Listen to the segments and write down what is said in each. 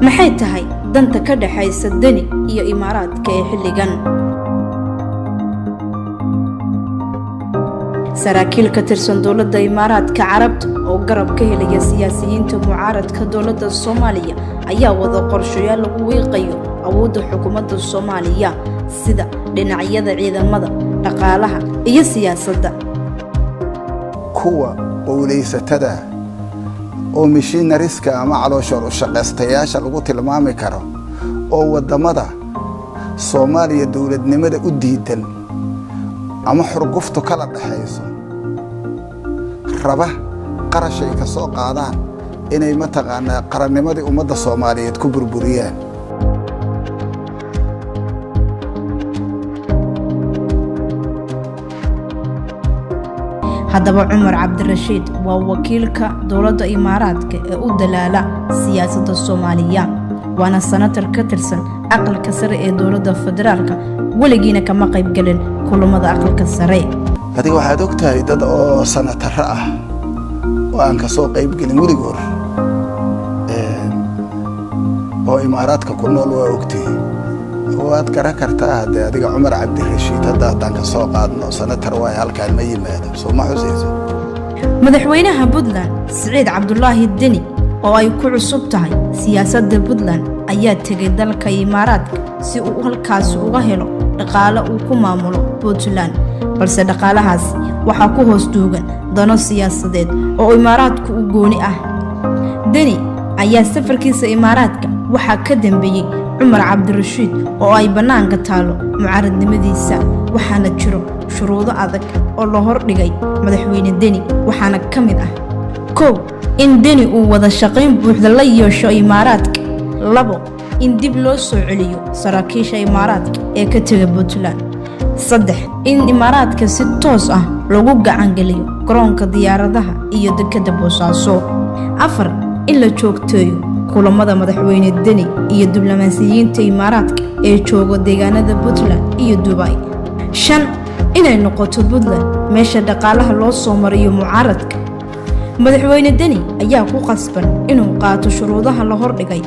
Maxay tahay danta ka dhexaysa Deni iyo Imaaraadka ee xilligan? Saraakiil ka tirsan dowladda Imaaraadka Carabta oo garab ka helaya siyaasiyiinta mucaaradka dowladda Soomaaliya ayaa wada qorshayaal lagu wiiqayo awoodda xukuumadda Soomaaliya, sida dhinacyada ciidamada, dhaqaalaha iyo siyaasadda. Kuwa qowlaysatada oo mishiinariska ama calooshoor u shaqaystayaasha lagu tilmaami karo oo waddamada Soomaaliya dowladnimada u diidan ama xurguftu kala dhaxayso raba qarashay ka soo qaadaan inay mataqaanaa qarannimadii ummadda Soomaaliyeed ku burburiyaan. Haddaba, Cumar Cabdirashiid waa wakiilka dowladda Imaaraadka ee u dalaala siyaasadda Soomaaliya, waana sanatar ka tirsan Aqalka Sare ee dowladda federaalka. Weligiina kama qaybgelin kulamada Aqalka Sare. Adiga waxaad og tahay dad oo sanataro ah oo aan ka soo qaybgelin weligoor oo Imaaraadka ku nool, waa ogtihi, waad garan kartaa. Haddee adiga Cumar Cabdirashiid hadda haddaan ka soo qaadno, sanatar waay, halkaan ma yimaado, soo ma xusayso? Madaxweynaha Puntland Siciid Cabdulaahi Deni oo ay ku cusub tahay siyaasadda Puntland ayaa tegay dalka Imaaraadka si uu halkaasi uga helo dhaqaale uu ku maamulo Puntland, balse dhaqaalahaasi waxaa ku hoos duugan dano siyaasadeed oo Imaaraadku u gooni ah. Deni ayaa safarkiisa Imaaraadka waxaa ka dambeeyey Cumar Cabdirashiid oo ay bannaanka taalo mucaaradnimadiisa, waxaana jiro shuruudo adag oo la hordhigay madaxweyne Deni, waxaana ka mid ah: 1, in Deni uu wada shaqayn buuxda la yeesho Imaaraadka; 2, in dib loo soo celiyo saraakiisha Imaaraadka ee ka tega Puntland; 3, in Imaaraadka si toos ah lagu gacangeliyo garoonka diyaaradaha iyo dekadda Boosaaso; 4, in la joogteeyo kulamada madaxweyne Deni iyo diblomaasiyiinta Imaaraadka ee jooga deegaanada Puntland iyo Dubay; 5, inay noqoto Puntland meesha dhaqaalaha loo soo mariyo mucaaradka. Madaxweyne Deni ayaa ku qasban inuu qaato shuruudaha la hordhigay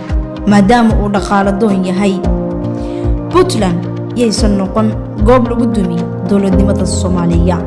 maadaama uu dhaqaalo doon yahay. Puntland yaysan noqon goob lagu dumiyo dowladnimada Soomaaliya.